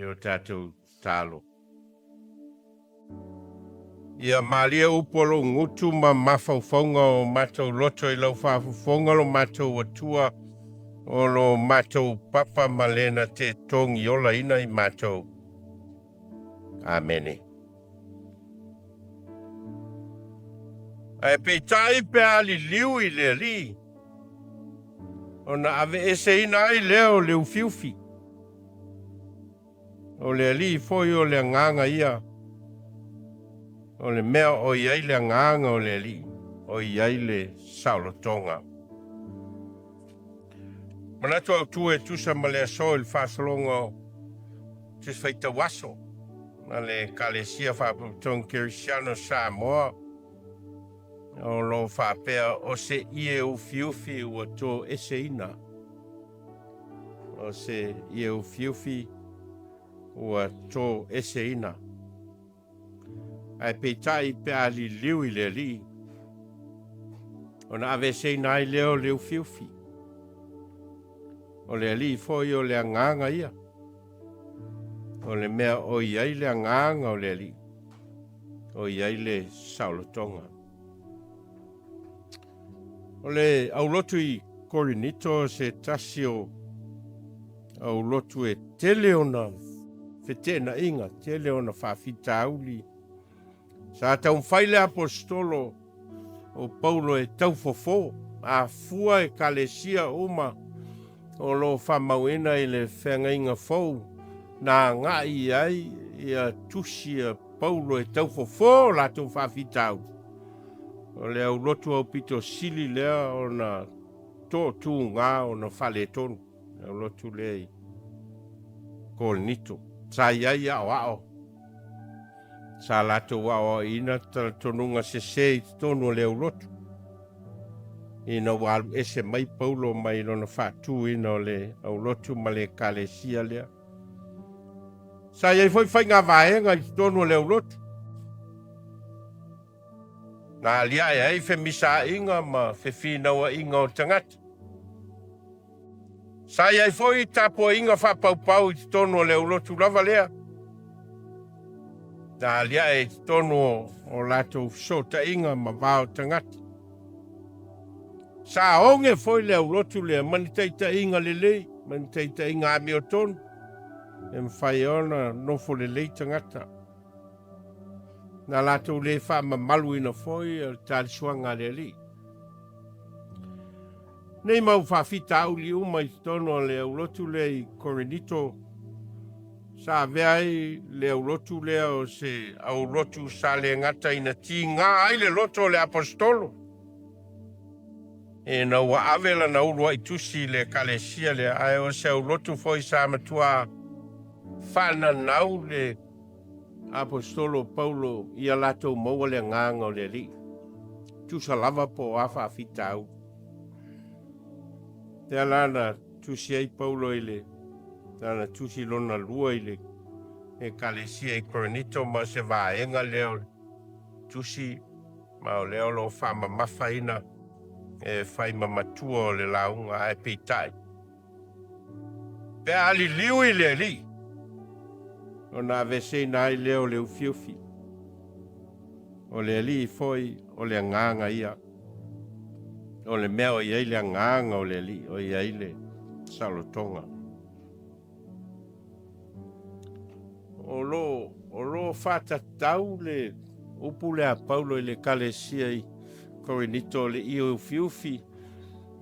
I o tatou talo. Ia malie upu o lou gutu ma mafaufauga o matou loto i lau faafofoga lo matou Atua o lo matou papa ma le na te togiolaina i matou. Amene. Ae peitai pe a liliu i le Alii, ona aveeseina ai lea o le ufiufi. O le Alii foi o le agaga ia, o le mea o i ai le agaga o le Alii, o i ai le saolotoga. Manatu autu e tusa ma le aso i le faasologa o Tusi Faitau Aso a le Ekalesia Faalapotopotoga Kerisiano o Samoa, o lo o faapea o se ie ufiufi ua toeseina. O se ie ufiufi ua toeseina. Ae peitai pe a liliu i le Alii, ona aveeseina ai lea o le ufiufi. O le Alii foi o le agaga ia, o le mea o i ai le agaga o le Alii, o i ai le saolotoga. O le aulotu i Korinito se tasi o aulotu e tele ona feteenaiga, tele ona faafitauli. Sa taumafai le aposetolo o Paulo e taufofo afua ekalesia uma o lo o faamauina i le feagaiga fou na agai i ai ia tusi a Paulo e taufofo o latou faafitauli. O le aulotu aupito sili lea ona toatuga ona faaletonu, le aulotu lea i Korinito. Sa i ai aoao, sa latou aoaoina talitonuga sese i totonu o le aulotu, ina ua alu ese mai Paulo mai lona faatuina o le aulotu ma le ekalesia lea. Sa i ai foi faiga vaega i totonu o le aulotu, na aliae ai femisaaiga ma fefinauaiga o tagata. Sa i ai foi tapuaiga faapaupau i totonu o le aulotu lava lea, na aliae i totonu o latou fesootaiga ma va o tagata. Sa oge foi le aulotu lea ma ni taitaiga lelei, ma ni taitaiga amiotonu, e mafai ona nofo lelei tagata. Na latou le faamamaluina foi le talisoaga a le Alii. Nei mau faafitauli uma i totonu o le aulotu lea i Korinito, sa avea ai le aulotu lea o se aulotu sa le gata ina tiga ai le loto o le aposetolo, ina ua ave lana uluai tusi i le ekalesia lea, ae o se aulotu foi sa matua faananau le Aposetolo o Paulo ia latou maua le agaga o le Alii, tusa lava po o a faafitauli. Lea la na tusi ai Paulo i le lana tusi lona lua i le ekalesia i Korinito ma se vaega lea o le tusi ma o lea o lo o faamamafaina e fai ma matua o le lauga ae peitai Pe a liliu i le Alii, ona aveeseina ai lea o le ufiufi. O le Alii foi o le agaga ia. O le mea o i ai le agaga o le Alii, o i ai le saolotoga. O lo, o lo faatatau le upu lea a Paulo i le ekalesia i Korinito o le ie ufiufi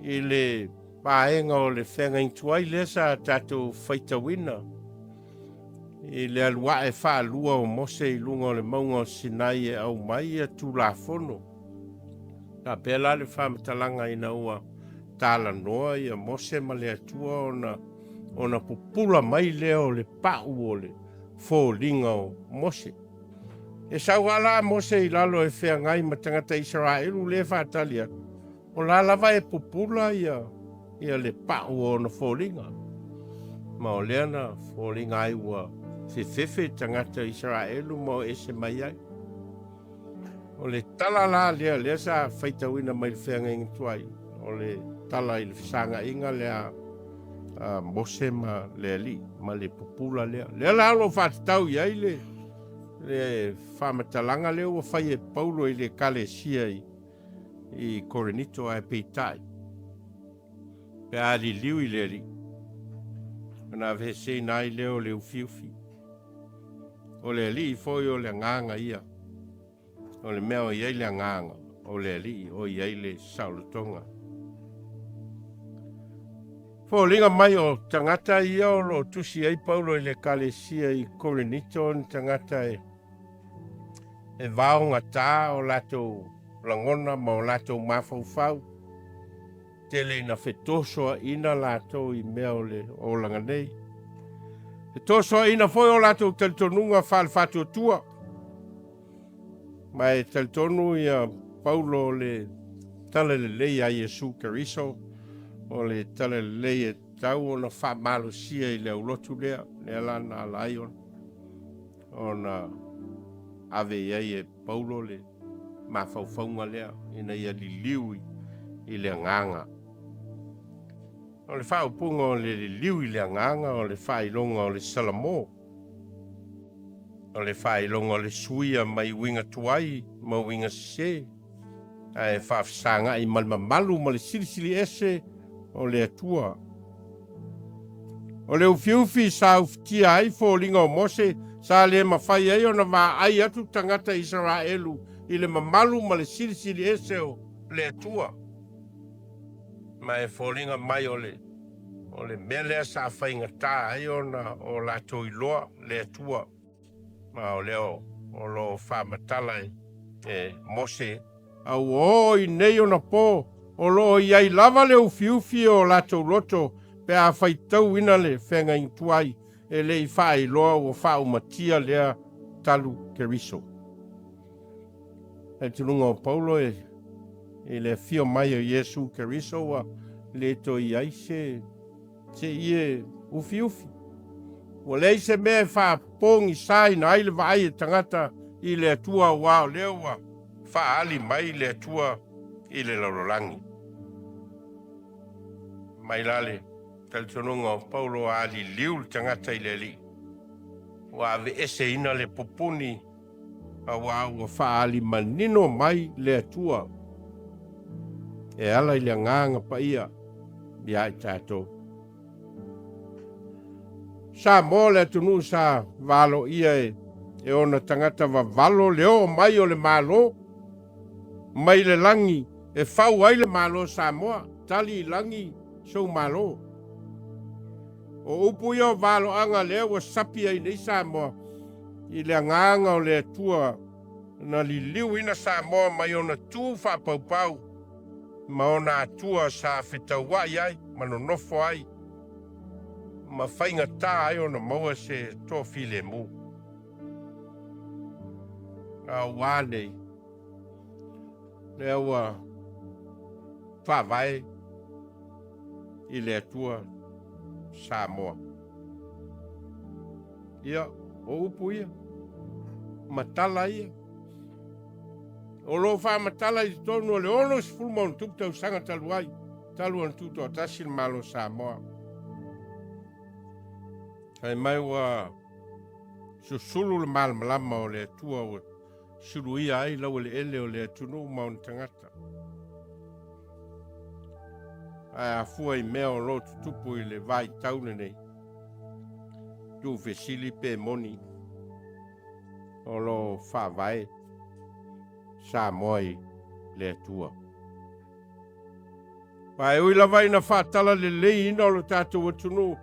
i le vaega o le feagaiga tuai lea sa tatou faitauina i le alu ae faalua o Mose i luga o le mauga o Sinai e aumai ia Tulafono. Faapea la le faamatalaga ina ua talanoa ia Mose ma le Atua ona ona pupula mai lea o le pau o le foliga o Mose. E sau lava la Mose i lalo e feagai ma tagata Isaraelu lea e faatali atu, O la lava e pupula ia, ia le pau o ona foliga. Ma o lea na foliga ai ua fefefe tagata Isaraelu ma o ese mai ai. O le tala la lea, lea sa faitauina mai le feagaiga tuai, o le tala i le fesagaiga lea a Mose ma le Alii ma le pupula lea. Lea la o lo o faatatau i ai le, le faamatalaga lea ua fai e Paulo i le Ekalesia i, i Korinito, ae peitai, pe a liliu i le Alii, ona aveeseina ai lea o le ufiufi. O le Alii foi o le agaga ia. O le mea o i ai le agaga o le Alii o i ai le saolotoga. Foliga mai o tagata ia o lo o tusi ai Paulo i le Ekalesia i Korinito ni tagata e e vaogatā o latou lagona ma o latou mafaufau. Tele ina fetosoaina latou i mea o le olaga nei. Fetosoaina foi o latou talitonuga faale-faatuatua. Ma e talitonu ia Paulo o le tala lelei a Iesu Keriso, o le tala lelei e tatau ona faamalosia i le aulotu lea, lea la na ala ai ona ona ave i ai e Paulo le mafaufauga lea ina ia liliu i le agaga. O le faaupuga o le liliu i le agaga o le faailoga o le Salamo, o le faailoga o le suia mai uiga tuai ma uiga sese, ae faafesagai ma le mamalu ma le silisili ese o le Atua. O le ufiufi sa ufitia ai foliga o Mose, sa le mafai ai ona vaai atu tagata Isaraelu i le mamalu ma le silisili ese o le Atua. Ma e foliga mai o le, o le mea lea sa faigata ai ona o latou iloa le Atua. Ma o lea o lo o faamatala e Mose. A ua oo i nei ona po, o lo o i ai lava le ufiufi o latou loto pe a faitauina le feagaiga tuai e le i faailoa ua faaumatia lea talu Keriso. Talitonuga o Paulo e i le afio mai o Iesu Keriso ua le toe i ai se se ie ufiufi. Ua leai se mea e faapogisaina ai le vaai e tagata i le Atua aua o lea ua faaali mai le Atua i le lalolagi. Mai la le talitonuga o Paulo a liliu le tagata i le Alii, ua aveeseina le pupuni aua ua faaali manino mai le Atua e ala i le Agaga Paia ia i tatou. Samoa le atunuu sa valoia e, e ona tagata vavalo le oo mai o le Malo mai le lagi e fau ai le Malo Samoa, tali i lagi sou Malo. O upu ia o valoaga lea ua sapi ai nei Samoa i le agaga o le Atua na liliuina Samoa mai ona tu faapaupau ma ona atua sa fetauai ai ma nonofo ai ma faigatā ai ona maua se toafilemu. A ua nei, lea ua faavae i le Atua Samoa. Ia, o upu ia, ma tala ia. O lo o faamatala i totonu o le 60 ma tausaga talu ai, talu ona tutoatasi le Malo o Samoa. Fai mai ua susulu le malamalama o le Atua ua suluia ai laueleele o le atunuu ma ona tagata. Ae afua i mea o lo o tutupu i le vaitau lenei, tuufesili pe moni o lo o faavae Samoa i le Atua. Ma e ui lava ina faatalaleleiina o lo tatou atunuu,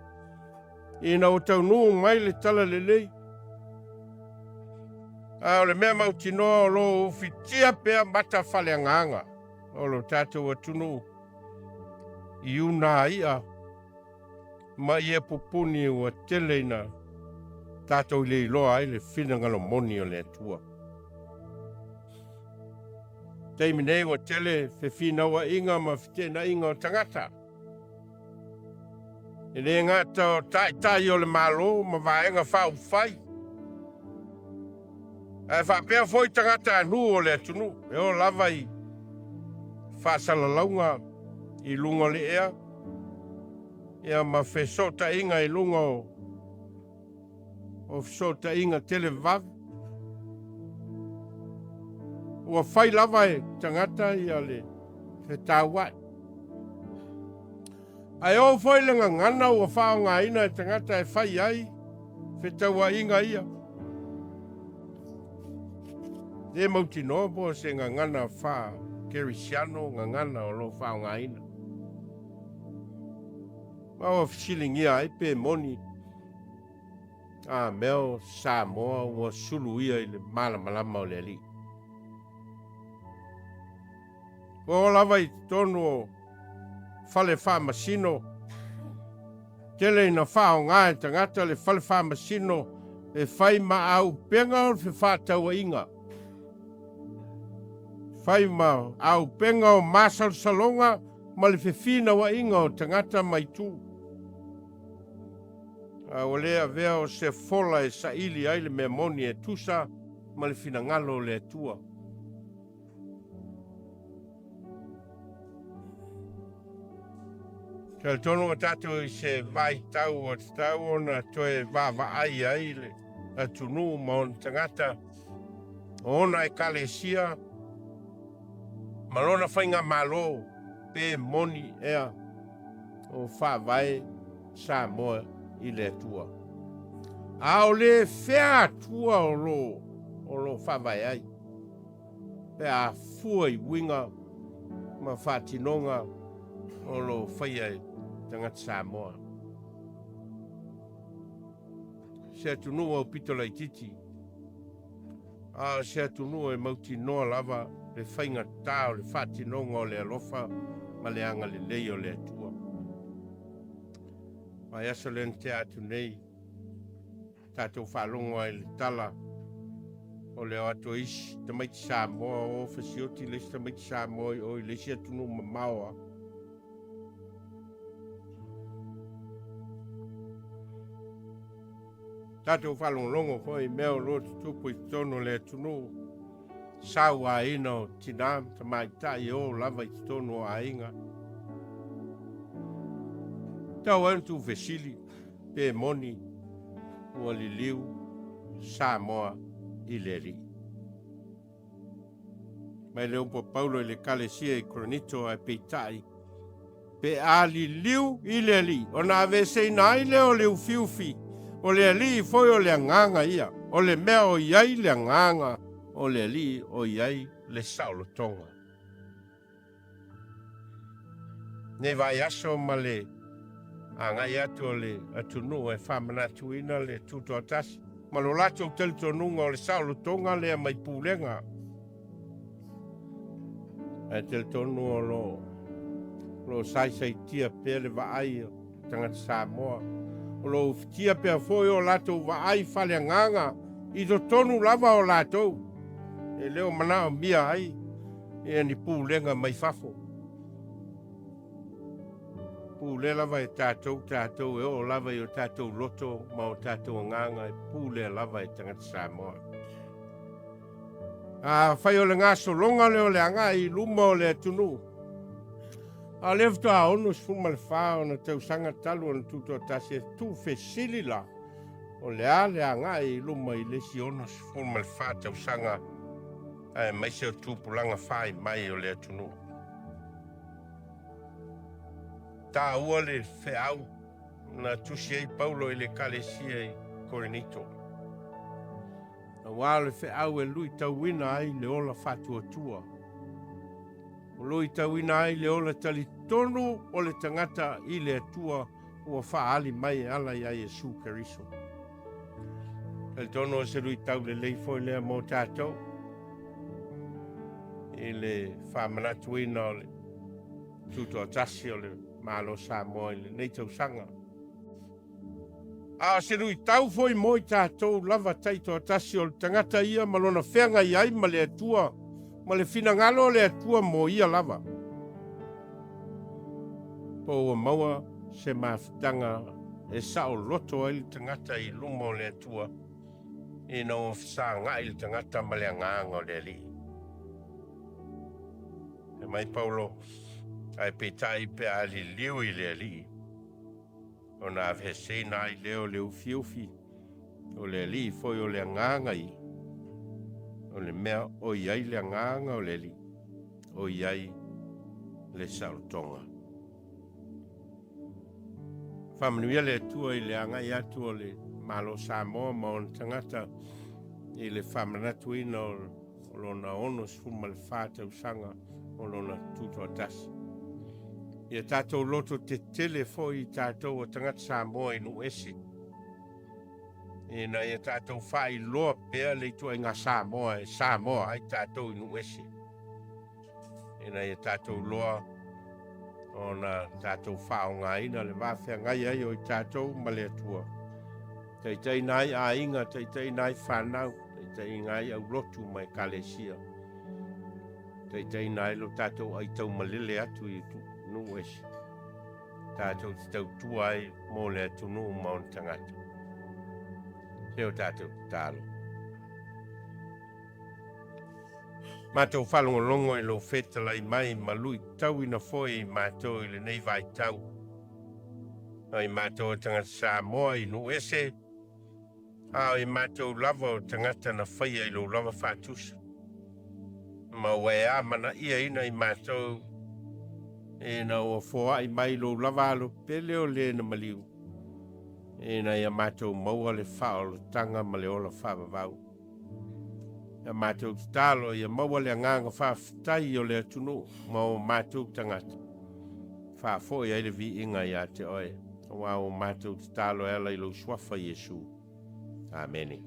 ina ua taunuu mai le talalelei, a o le mea mautinoa o lo o ufitia pea mata faaleagaga o lo tatou atunuu i una i'a ma ie pupuni ua tele ina tatou le iloa ai le finagalo moni o le Atua. Taimi nei ua tele fefinauaiga ma feteenaiga o tagata. E le gata o taitai o le Malo ma vaega faaupufai, ae faapea foi tagatanuu o le atunuu e oo lava i faasalalauga i luga o le ea. Ia ma fesootaiga i luga o o fesootaiga televavave. Ua fai lava e tagata ia le fetauai. Ae oo foi le gagana ua faaaogaina e tagata e fai ai fetauaiga ia. Le mautinoa po o se gagana faa-Kerisiano gagana o lo o faaaogaina. Ma ua fesiligia ai pe moni a mea o Samoa ua suluia i le malamalama o le Alii. Ua oo lava i totonu o fale faamasino, tele ina faaaoga e tagata le fale faamasino e fai ma aupega o le fefaatauaiga, fai ma aupega o masalosaloga ma le fefinauaiga o tagata mai tu. A ua le avea o se fola e saili ai le mea moni e tusa ma le finagalo o le Atua. Talitonu o tatou i se vaitau ua tatau ona toe vaavaai ai le atunuu ma ona tagata, o ona ekalesia ma lona faigamalo pe moni ea o faavae Samoa i le Atua. A o le fea Atua o lo o lo faavae ai, pe a fua i uiga ma faatinoga o lo faia e tagata Samoa. Se atunuu aupito laitiiti, a o se atunuu e mautinoa lava le faigatā o le faatinoga o le alofa ma le agalelei o le Atua. Vaiaso lea na tea atu nei, tatou faalogo ai i le tala o le o atu o isi tamaiti Samoa o fasioti le isi tamaiti Samoa i o i le isi atunuu mamao a. Tatou faalogologo foi i mea o lo o tutupu i totonu o le atunuu, sauaina o tinā ma tamaitai e o lava i totonu o aiga. Tau ai ona tuufesili pe moni ua liliu Samoa i le Alii. Mai le upu a Paulo i le Ekalesia i Korinito, ae peitai, pe a liliu i le Alii, ona aveeseina ai lea o le ufiufi, o le Alii foi o le Agaga ia, o le mea o i ai le Agaga o le Alii o i ai le saolotoga. Nei vaiaso ma le agai atu o le atunuu e faamanatuina le Tutoatasi ma lo latou talitonuga o le saolotoga lea mai pulega. Ae talitonu o lo lo saisaitia pea le vaai o tagata Samoa. O lo ufitia pea foi o latou vaai faaleagaga i totonu lava o latou e le o manaomia ai ia ni pulega mai fafo. Pule lava e tatou, tatou e oo lava i o tatou loto ma o tatou agaga e pulea lava e tagata Samoa. Afai o le gasologa lea o le agai i luma o le atunuu, a o lea faatoa 64 ona tausaga talu ona tutoatasi e tuufesili la, o le a le agai i luma i le isi 64 tausaga aemaise o tupulaga fai mai o le atunuu. Taua le feau na tusi ai Paulo i le Ekalesia i Korinito. Aua o le feau e luitauina ai le ola faatuatua. O luitauina ai le ola talitonu o le tagata i le Atua ua faaali mai e ala iā Iesu Keriso. Talitonu o se luitau lelei foi lea mo tatou i le faamanatuina o le tutoatasi o le Malo Samoa i lenei tausaga. A o se luitau foi mo i tatou lava taitoatasi o le tagata ia ma lona feagai ai ma le Atua ma le finagalo o le Atua mo ia lava. Po ua maua se mafutaga e saoloto ai le tagata i luma o le Atua ina ua fesagai le tagata ma le agaga o le Alii. Fai mai Paulo, ae peitai pe a liliu i le Alii. Ona aveeseina ai lea o le ufiufi, o le Alii foi o le Agaga ia, o le mea o i ai le Agaga o le Alii, o i ai le saolotoga. Faamanuia le Atua i le agai atu o le Malo Samoa ma ona tagata i le faamanatuina o lona 64 tausaga o lona tutoatasi. Ia tatou loto tetele foi i tatou o tagata Samoa i nuu ese, ina ia tatou faailoa pea le ituaiga Samoa e Samoa ai tatou i nuu ese, ina ia tatou loa ona tatou faaaogaina le va feagai ai o i tatou ma le Atua, taitaiina ai aiga, taitaiina ai fanau, taitaiina ai aulotu ma ekalesia, taitaiina ai lo tatou aitaumalele atu i nuu ese, tatou te tautua ai mo le atunuu ma ona tagata. Se o tatou tatalo. Matou faalogologo i lou fetalai mai ma luitauina foi i matou i lenei vaitau. O i matou o tagata Samoa i nuu ese, a o i matou lava o tagata na faia i lou lava faatusa. Ma ua e amanaiaina i matou ina ua foai mai lou lava alo pele o le na maliu, ina ia matou maua le faaolataga ma le ola faavavau. Ia matou tatalo ia maua le agaga faafetai o le atunuu ma o matou tagata. Faafoi ai le viiga ia te oe, aua o matou tatalo e ala i lou suafa Iesu. Amene.